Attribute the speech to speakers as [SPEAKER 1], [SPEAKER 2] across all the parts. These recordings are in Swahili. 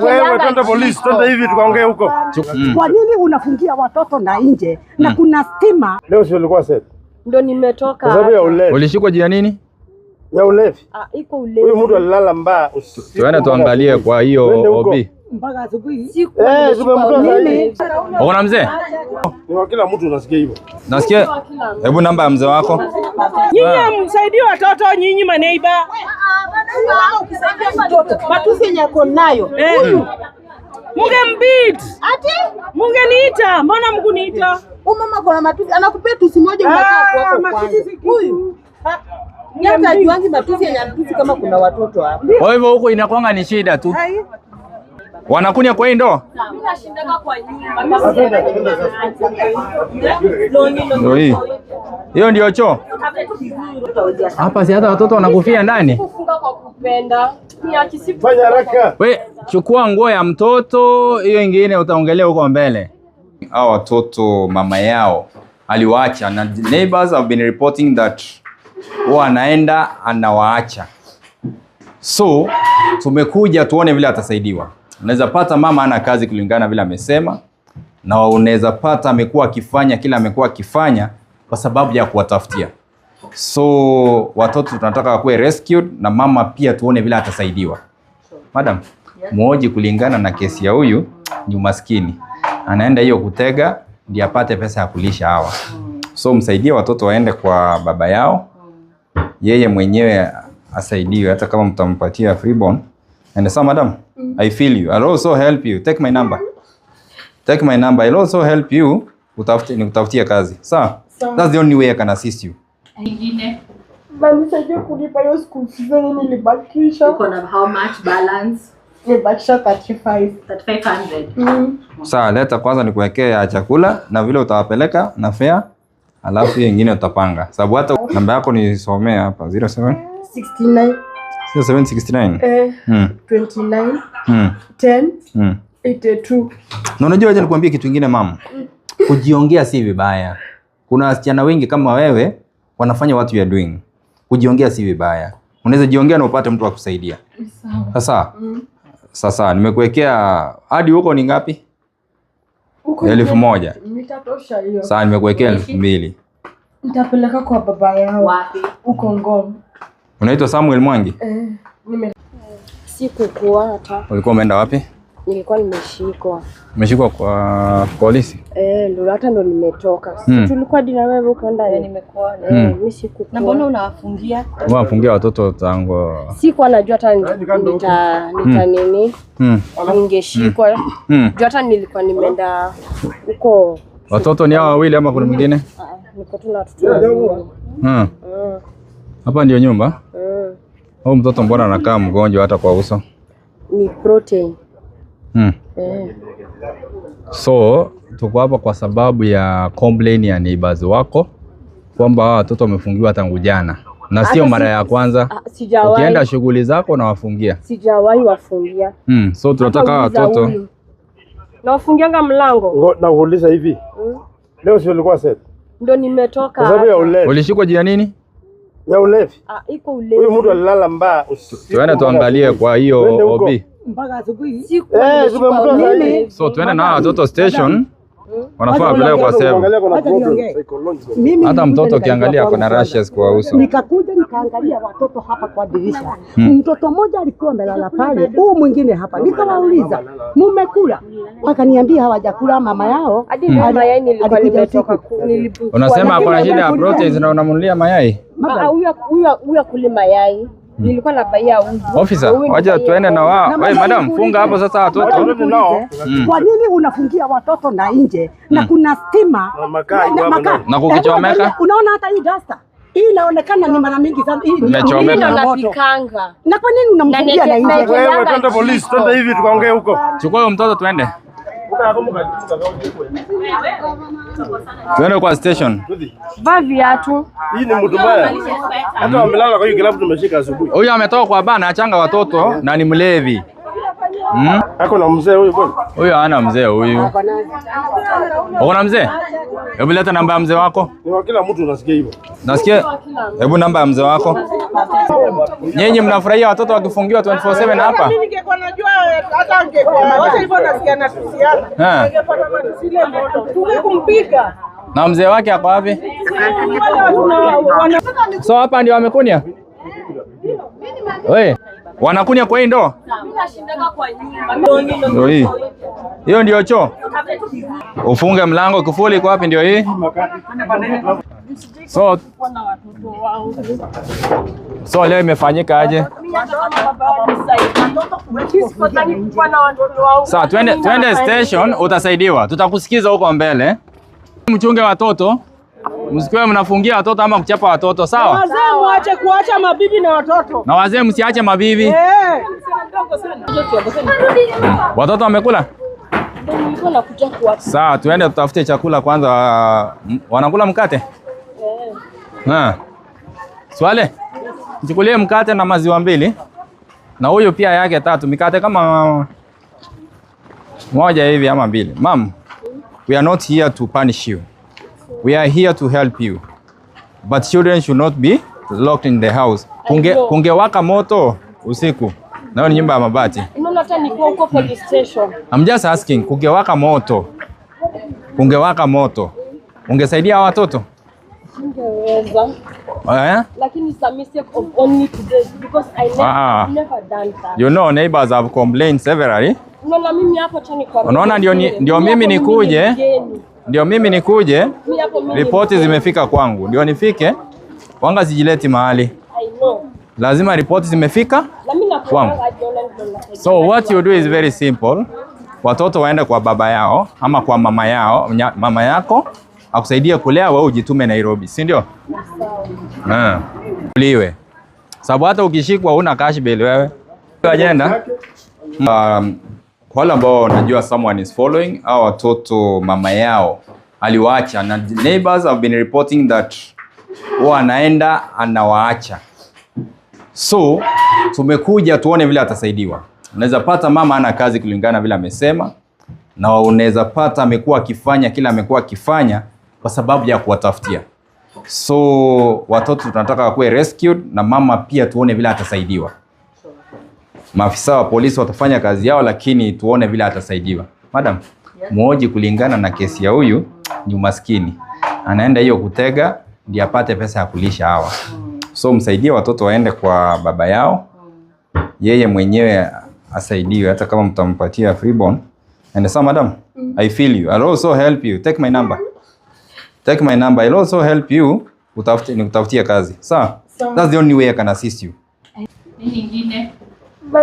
[SPEAKER 1] Wewe twende polisi, twende hivi tukaongee huko.
[SPEAKER 2] Kwa nini unafungia watoto na nje na kuna stima?
[SPEAKER 1] Leo sio ilikuwa set.
[SPEAKER 3] Ndio nimetoka.
[SPEAKER 1] Kwa sababu ya ulevi.
[SPEAKER 4] Ulishikwa juu ya nini?
[SPEAKER 1] Ya ulevi.
[SPEAKER 3] Ah, iko ulevi.
[SPEAKER 1] Huyu mtu alilala mbaya usiku.
[SPEAKER 4] Tuende tuangalie kwa hiyo OB.
[SPEAKER 2] Mpaka asubuhi.
[SPEAKER 1] Eh, tumemtoa mimi.
[SPEAKER 4] Uko na mzee?
[SPEAKER 1] Ni wa kila mtu unasikia hivyo.
[SPEAKER 4] Nasikia. Hebu namba ya mzee wako.
[SPEAKER 5] Nyinyi msaidie watoto nyinyi maneiba.
[SPEAKER 6] Matusi yenye ako nayo.
[SPEAKER 5] Huyu. Mungembit.
[SPEAKER 6] Ati?
[SPEAKER 5] Mungeniita, mbona mkuniita?
[SPEAKER 6] Huyu mama kuna matusi, anakupea tusi moja unakaa kwako kwanza. Huyu. Hata ajuangi matusi yenye anatusi kama kuna watoto hapa.
[SPEAKER 4] Kwa hivyo huko inakuanga ni shida tu. Wanakunya kwa hii ndoo?
[SPEAKER 3] Mimi nashindaka kwa nyumba.
[SPEAKER 4] Ndio hii. Hiyo ndio choo. Hapa si hata watoto wanakufia ndani.
[SPEAKER 3] Kufunga kwa kupenda. Ni akisifu.
[SPEAKER 1] Fanya haraka.
[SPEAKER 4] We, chukua nguo ya mtoto, hiyo ingine utaongelea huko mbele. Hao watoto mama yao aliwaacha na neighbors have been reporting that huwa anaenda anawaacha. So tumekuja tuone vile atasaidiwa. Unaweza pata mama ana kazi kulingana vile amesema, na unaweza pata amekuwa akifanya kila amekuwa akifanya kwa sababu ya kuwatafutia. So watoto tunataka wakuwe rescued na mama pia tuone vile atasaidiwa. Madam, muoji kulingana na kesi ya huyu ni umaskini. Anaenda hiyo kutega ndiye apate pesa ya kulisha hawa. So msaidie watoto waende kwa baba yao. Yeye mwenyewe asaidiwe hata kama mtampatia freeborn. And so madam, I feel you. I'll also help you. Take my number. Take my number. I'll also help you. Utafute nikutafutie kazi. Sawa? That's the only way I can assist you.
[SPEAKER 7] Nisaidie kulipa hiyo school fees yenye nilibakisha.
[SPEAKER 8] Uko na how much balance?
[SPEAKER 7] Nilibakisha 35.
[SPEAKER 8] 3500.
[SPEAKER 4] Sawa, leta kwanza nikuwekee ya chakula na vile utawapeleka na fare, alafu hiyo ingine utapanga. Sababu hata namba yako nisomee hapa 07
[SPEAKER 7] 69
[SPEAKER 4] 0769.
[SPEAKER 7] 29 10 82.
[SPEAKER 4] Na unajua aje nikwambie kitu kingine mama. Kujiongea si vibaya. Kuna wasichana wengi kama wewe wanafanya what you are doing. Kujiongea si vibaya. Unaweza jiongea na upate mtu wa kusaidia. Sasa sasa nimekuwekea hadi huko ni ngapi?
[SPEAKER 7] Huko
[SPEAKER 4] 1000.
[SPEAKER 7] Nitatosha hiyo.
[SPEAKER 4] Sasa nimekuwekea 2000.
[SPEAKER 7] Nitapeleka kwa baba yao.
[SPEAKER 8] Wapi?
[SPEAKER 7] Huko Ngong.
[SPEAKER 4] Unaitwa Samuel Mwangi?
[SPEAKER 7] Nime
[SPEAKER 3] Sikukuwa hata.
[SPEAKER 4] Ulikuwa umeenda wapi?
[SPEAKER 3] Nilikuwa nimeshikwa.
[SPEAKER 4] Umeshikwa kwa polisi?
[SPEAKER 3] Ndio hata ndo nimetoka. Si tulikuwa dina wewe huko ndani.
[SPEAKER 8] Nimekuona.
[SPEAKER 3] Mimi sikukuwa.
[SPEAKER 8] Na mbona unawafungia?
[SPEAKER 4] Wafungia watoto tangu.
[SPEAKER 3] Sikuwa najua hata nita nini. Ningeshikwa. Juu hata nilikuwa nimeenda huko.
[SPEAKER 4] Watoto ni hao wawili ama kuna mwingine?
[SPEAKER 3] Niko tu na watoto wawili.
[SPEAKER 4] Hapa ndio nyumba? Huyu mtoto mbona anakaa mgonjwa hata kwa uso?
[SPEAKER 3] Ni protein.
[SPEAKER 4] So tuko hapa kwa sababu ya complain ya neighbors wako kwamba hawa watoto wamefungiwa tangu jana na sio mara ya kwanza.
[SPEAKER 3] Sijawahi.
[SPEAKER 4] Ukienda shughuli zako na wafungia.
[SPEAKER 3] Sijawahi wafungia.
[SPEAKER 4] So tunataka hawa watoto.
[SPEAKER 3] Na wafungianga mlango.
[SPEAKER 1] Na kuuliza hivi. Leo sio ilikuwa set.
[SPEAKER 3] Ndio nimetoka.
[SPEAKER 1] Kwa sababu ya ulevi.
[SPEAKER 4] Ulishikwa juu ya nini?
[SPEAKER 1] Ya ulevi.
[SPEAKER 3] Iko ulevi.
[SPEAKER 1] Huyu mtu alilala mbaya usiku.
[SPEAKER 4] Tuende tuangalie kwa hiyo OB.
[SPEAKER 2] Mpaka asubuhi.
[SPEAKER 1] Tumemtoa mimi.
[SPEAKER 4] So tuende na watoto station. Wanafaa wapelekwe kwa save. Hata mtoto ukiangalia kuna rashes kwa uso.
[SPEAKER 2] Nikakuja nikaangalia watoto hapa kwa dirisha. Mtoto mmoja alikuwa amelala pale, huyu mwingine hapa. Nikawauliza, "Mmekula?" Wakaniambia hawajakula, mama yao.
[SPEAKER 3] Hadi mayai nilikuwa nimetoka.
[SPEAKER 4] Unasema kuna shida ya proteins na unamnunulia mayai?
[SPEAKER 3] Huyu akuli mayai. Nilikuwa na baia uji.
[SPEAKER 4] Officer, wacha tuende na wao. Wewe madam, funga hapo sasa watoto.
[SPEAKER 2] Kwa nini unafungia watoto na nje na kuna stima
[SPEAKER 1] na makaa
[SPEAKER 4] na kukichomeka?
[SPEAKER 2] Unaona hata hii duster hii inaonekana ni mara mingi sana hii
[SPEAKER 4] imechomeka.
[SPEAKER 3] Napikanga.
[SPEAKER 2] Na kwa nini unamfungia na nje?
[SPEAKER 1] Wewe twende polisi, twende hivi tukaongee huko.
[SPEAKER 4] Chukua huyo mtoto tuende. Tuende kwa station.
[SPEAKER 3] Vaa viatu.
[SPEAKER 1] Hii ni mtu mbaya. Hata wamelala kwa hiyo kilabu tumeshika asubuhi.
[SPEAKER 4] Huyu ametoka kwa bana achanga watoto na ni mlevi.
[SPEAKER 1] Ako na mzee huyu bwana.
[SPEAKER 4] Huyu hana mzee huyu. Uko na mzee? Hebu leta namba ya mzee wako.
[SPEAKER 1] Ni wa kila mtu unasikia hivyo.
[SPEAKER 4] Nasikia. Hebu namba ya mzee wako. Nyinyi mnafurahia watoto wakifungiwa 24/7 hapa?
[SPEAKER 5] Mimi ningekuwa najua hata angekuwa. Wote hivyo nasikia natusiana. Ningepata matusi ile moto. Tungekumpiga.
[SPEAKER 4] Na mzee wake ako wapi? So hapa ndio wamekunya? Wewe, wanakunya kwa hii ndoo? Ndio hii. Hiyo ndio choo. Ufunge mlango, kufuli iko wapi? Ndio hii. So leo imefanyika aje? Sawa, twende station, utasaidiwa. Tutakusikiza huko mbele. Mchunge watoto. Msikuwe mnafungia watoto ama kuchapa watoto, sawa?
[SPEAKER 5] Wazee muache kuacha mabibi na watoto.
[SPEAKER 4] Na wazee msiache mabibi. Watoto wamekula? Sawa, tuende tutafute chakula kwanza. Wanakula mkate? Swale, nichukulie mkate na maziwa 2. Na huyu pia yake 3, mikate kama 1 hivi ama 2. Ma'am, we are not here to punish you. We are here to help you. But children should not be locked in the house. Kungewaka moto usiku. Na ni nyumba ya mabati.
[SPEAKER 3] Unaona hata nikuwa huko police station.
[SPEAKER 4] I'm just asking, kungewaka moto. Kungewaka moto. Ungesaidia watoto?
[SPEAKER 3] Singeweza. Lakini it's a mistake of only 2 days because I never done that.
[SPEAKER 4] You know neighbors have complained severally.
[SPEAKER 3] Unaona mimi hapo chani kwa.
[SPEAKER 4] Unaona ndio mimi nikuje. Ndio mimi nikuje. Ripoti zimefika kwangu. Ndio nifike. Wanga sijileti mahali.
[SPEAKER 3] I know.
[SPEAKER 4] Lazima ripoti zimefika kwangu. So what you do is very simple. Watoto waende kwa baba yao ama kwa mama yao, mama yako akusaidie kulea, wewe ujitume Nairobi, si ndio? Liwe. Sababu hata ukishikwa huna cash bail wewe. Agenda. Kwa wale ambao najua someone is following, au watoto mama yao aliwaacha, na neighbors have been reporting that huwa anaenda anawaacha. So tumekuja tuone vile atasaidiwa. Unaweza pata mama ana kazi kulingana vile amesema, na unaweza pata amekuwa akifanya kila amekuwa akifanya kwa sababu ya kuwatafutia. So watoto tunataka wakuwe rescued, na mama pia tuone vile atasaidiwa. Maafisa wa polisi watafanya kazi yao, lakini tuone vile atasaidiwa. Madam, muoji kulingana na kesi ya huyu ni umaskini. Anaenda hiyo kutega ndiye apate pesa ya kulisha hawa. So msaidie watoto waende kwa baba yao. Yeye mwenyewe asaidiwe hata kama mtampatia freeborn. And so madam, I feel you. I'll also help you. Take my number. Take my number. I'll also help you. Nikutafutie kazi. Sawa? That's the only way I can assist you.
[SPEAKER 8] Nini nyingine?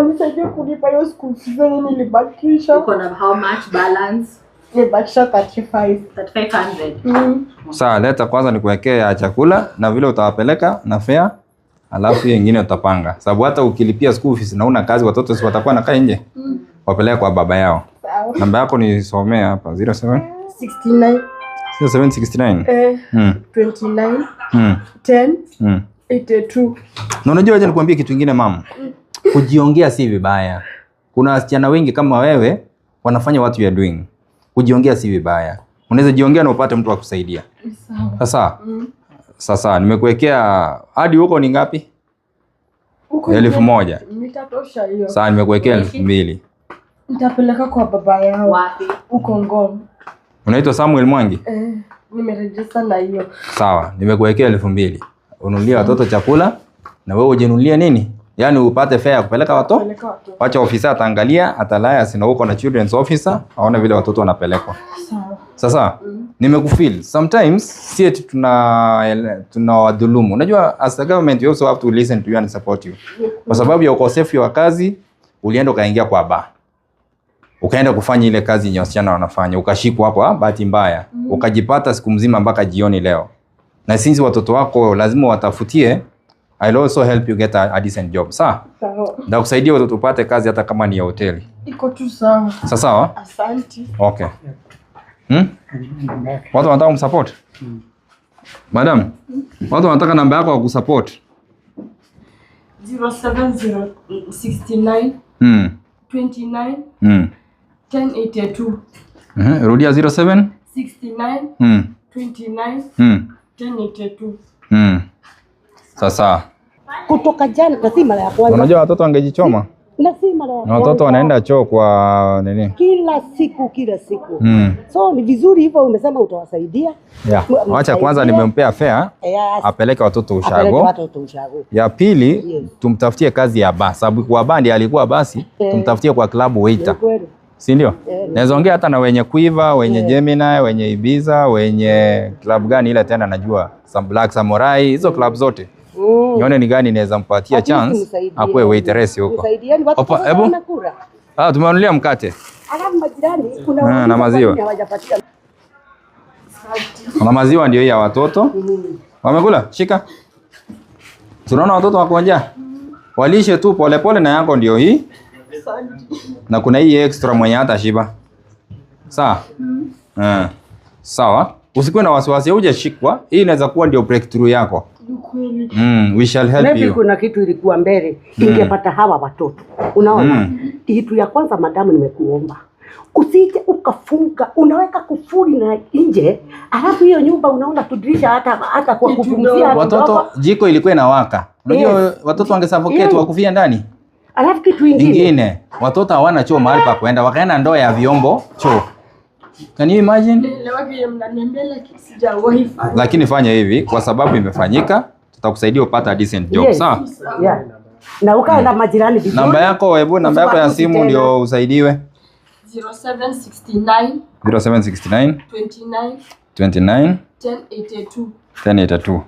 [SPEAKER 7] Nisaidie kulipa hiyo school fees yenye nilibakisha.
[SPEAKER 8] Uko na how much balance?
[SPEAKER 7] Nilibakisha 35.
[SPEAKER 8] 3500.
[SPEAKER 4] Sawa, leta kwanza nikuwekee ya chakula na vile utawapeleka na fare, alafu hiyo nyingine utapanga. Sababu hata ukilipia school fees na una kazi, watoto si watakuwa nakaa nje. Wapeleke kwa baba yao.
[SPEAKER 7] Sawa.
[SPEAKER 4] Namba yako nisomee hapa 07
[SPEAKER 7] 69
[SPEAKER 4] 0769
[SPEAKER 7] 29 10 82.
[SPEAKER 4] Na unajua aje nikwambie kitu kingine mama. Kujiongea si vibaya. Kuna wasichana wengi kama wewe wanafanya what you are doing. Kujiongea si vibaya. Unaweza jiongea na upate mtu wa kusaidia. Sasa sasa nimekuwekea hadi huko ni ngapi?
[SPEAKER 7] Huko
[SPEAKER 4] 1000.
[SPEAKER 7] Nitatosha hiyo.
[SPEAKER 4] Sasa nimekuwekea 2000.
[SPEAKER 7] Nitapeleka kwa baba yao.
[SPEAKER 8] Wapi?
[SPEAKER 7] Huko Ngong.
[SPEAKER 4] Unaitwa Samuel Mwangi?
[SPEAKER 7] Nimerejesta na hiyo.
[SPEAKER 4] Sawa, nimekuwekea 2000. Ununulie watoto chakula na wewe ujinunulie nini? Yaani upate fare ya kupeleka watoto. Wacha ofisa ataangalia, atalaya sina huko na children's officer, aone vile watoto wanapelekwa.
[SPEAKER 7] Sawa.
[SPEAKER 4] Sasa nimekufeel. Sometimes si eti tunawadhulumu. Unajua as a government we also have to listen to you and support you. Kwa sababu ya ukosefu wa kazi ulienda ukaingia kwa bar. Ukaenda kufanya ile kazi yenye wasichana wanafanya, ukashikwa kwa bahati mbaya. Ukajipata siku mzima mpaka jioni leo. Na since watoto wako lazima watafutie, I'll also help you get a decent job. Sawa?
[SPEAKER 7] Sawa.
[SPEAKER 4] Nitakusaidia watoto upate kazi hata kama ni ya hoteli.
[SPEAKER 7] Iko tu sawa.
[SPEAKER 4] Sawa sawa?
[SPEAKER 7] Asante.
[SPEAKER 4] Okay. Watu wanataka kumsupport? Madam, watu wanataka namba yako ya kusupport.
[SPEAKER 7] 07069
[SPEAKER 3] 29 1082.
[SPEAKER 4] Rudia 07
[SPEAKER 3] 69 29 1082.
[SPEAKER 4] Sasa
[SPEAKER 2] Kutoka jana na si mara ya kwanza.
[SPEAKER 4] unajua watoto wangejichoma
[SPEAKER 2] Na si mara ya
[SPEAKER 4] na watoto
[SPEAKER 2] kwanza.
[SPEAKER 4] wanaenda choo kwa nini?
[SPEAKER 2] Kila siku kila siku. So ni vizuri hivyo umesema utawasaidia.
[SPEAKER 4] Yeah. Wacha kwanza nimempea fare
[SPEAKER 2] Yes.
[SPEAKER 4] apeleke watoto
[SPEAKER 2] Apeleke
[SPEAKER 4] ushago.
[SPEAKER 2] watoto ushago.
[SPEAKER 4] Ya pili
[SPEAKER 2] Yes.
[SPEAKER 4] tumtafutie kazi ya bar, sababu kwa bar ndiye alikuwa basi, tumtafutie kwa club waiter.
[SPEAKER 2] Ni kweli.
[SPEAKER 4] Si ndio? Naweza ongea hata na wenye Quiver, wenye Gemini, wenye Ibiza, wenye club gani ile tena najua, some Black Samurai, hizo club zote. Nione ni gani naweza mpatia
[SPEAKER 2] At least
[SPEAKER 4] chance
[SPEAKER 2] msaidie.
[SPEAKER 4] akuwe waitress huko.
[SPEAKER 2] Msaidieni watoto
[SPEAKER 4] Opa,
[SPEAKER 2] sasa
[SPEAKER 4] hebu.
[SPEAKER 2] wanakula.
[SPEAKER 4] Ah, tumewanunulia mkate
[SPEAKER 2] Alafu majirani kuna
[SPEAKER 4] Ah, na
[SPEAKER 2] wauliza
[SPEAKER 4] maziwa.
[SPEAKER 2] kwa nini hawajapatia.
[SPEAKER 4] Na maziwa ndio hii ya watoto. Wamekula? Shika. Tunaona watoto wako njaa. Walishe tu polepole na yako ndio hii. Na kuna hii extra mwenye hata shiba. Sawa? Sawa. Usikuwe na wasiwasi, hujashikwa. Hii inaweza kuwa ndio breakthrough yako. We shall help
[SPEAKER 2] Maybe
[SPEAKER 4] you.
[SPEAKER 2] kuna kitu ilikuwa mbele ingepata hawa watoto. Unaona? Kitu ya kwanza madamu, nimekuomba usije ukafunga, unaweka kufuli na nje, alafu hiyo nyumba unaona tudirisha hata kwa kupumzia
[SPEAKER 4] Watoto
[SPEAKER 2] kidogo.
[SPEAKER 4] jiko ilikuwa inawaka. Unajua
[SPEAKER 2] Yes.
[SPEAKER 4] watoto wangesuffocate wakufia ndani.
[SPEAKER 2] Alafu kitu ingine
[SPEAKER 4] Ingine, watoto hawana choo mahali pa kuenda, wakaenda ndoo ya vyombo choo. Can you imagine?
[SPEAKER 3] Naelewa vile mnaniambia lakini sijawahi fanya.
[SPEAKER 4] Lakini fanya hivi kwa sababu imefanyika, tutakusaidia upata decent job.
[SPEAKER 2] Yes.
[SPEAKER 4] Sawa?
[SPEAKER 2] Yeah. Na ukae na majirani vizuri.
[SPEAKER 4] Namba yako, hebu namba yako ya
[SPEAKER 2] Usipatusi
[SPEAKER 4] simu
[SPEAKER 2] tena.
[SPEAKER 4] ndio usaidiwe.
[SPEAKER 3] 0769
[SPEAKER 4] 0769
[SPEAKER 3] 29
[SPEAKER 4] 29
[SPEAKER 3] 1082.
[SPEAKER 4] 1082.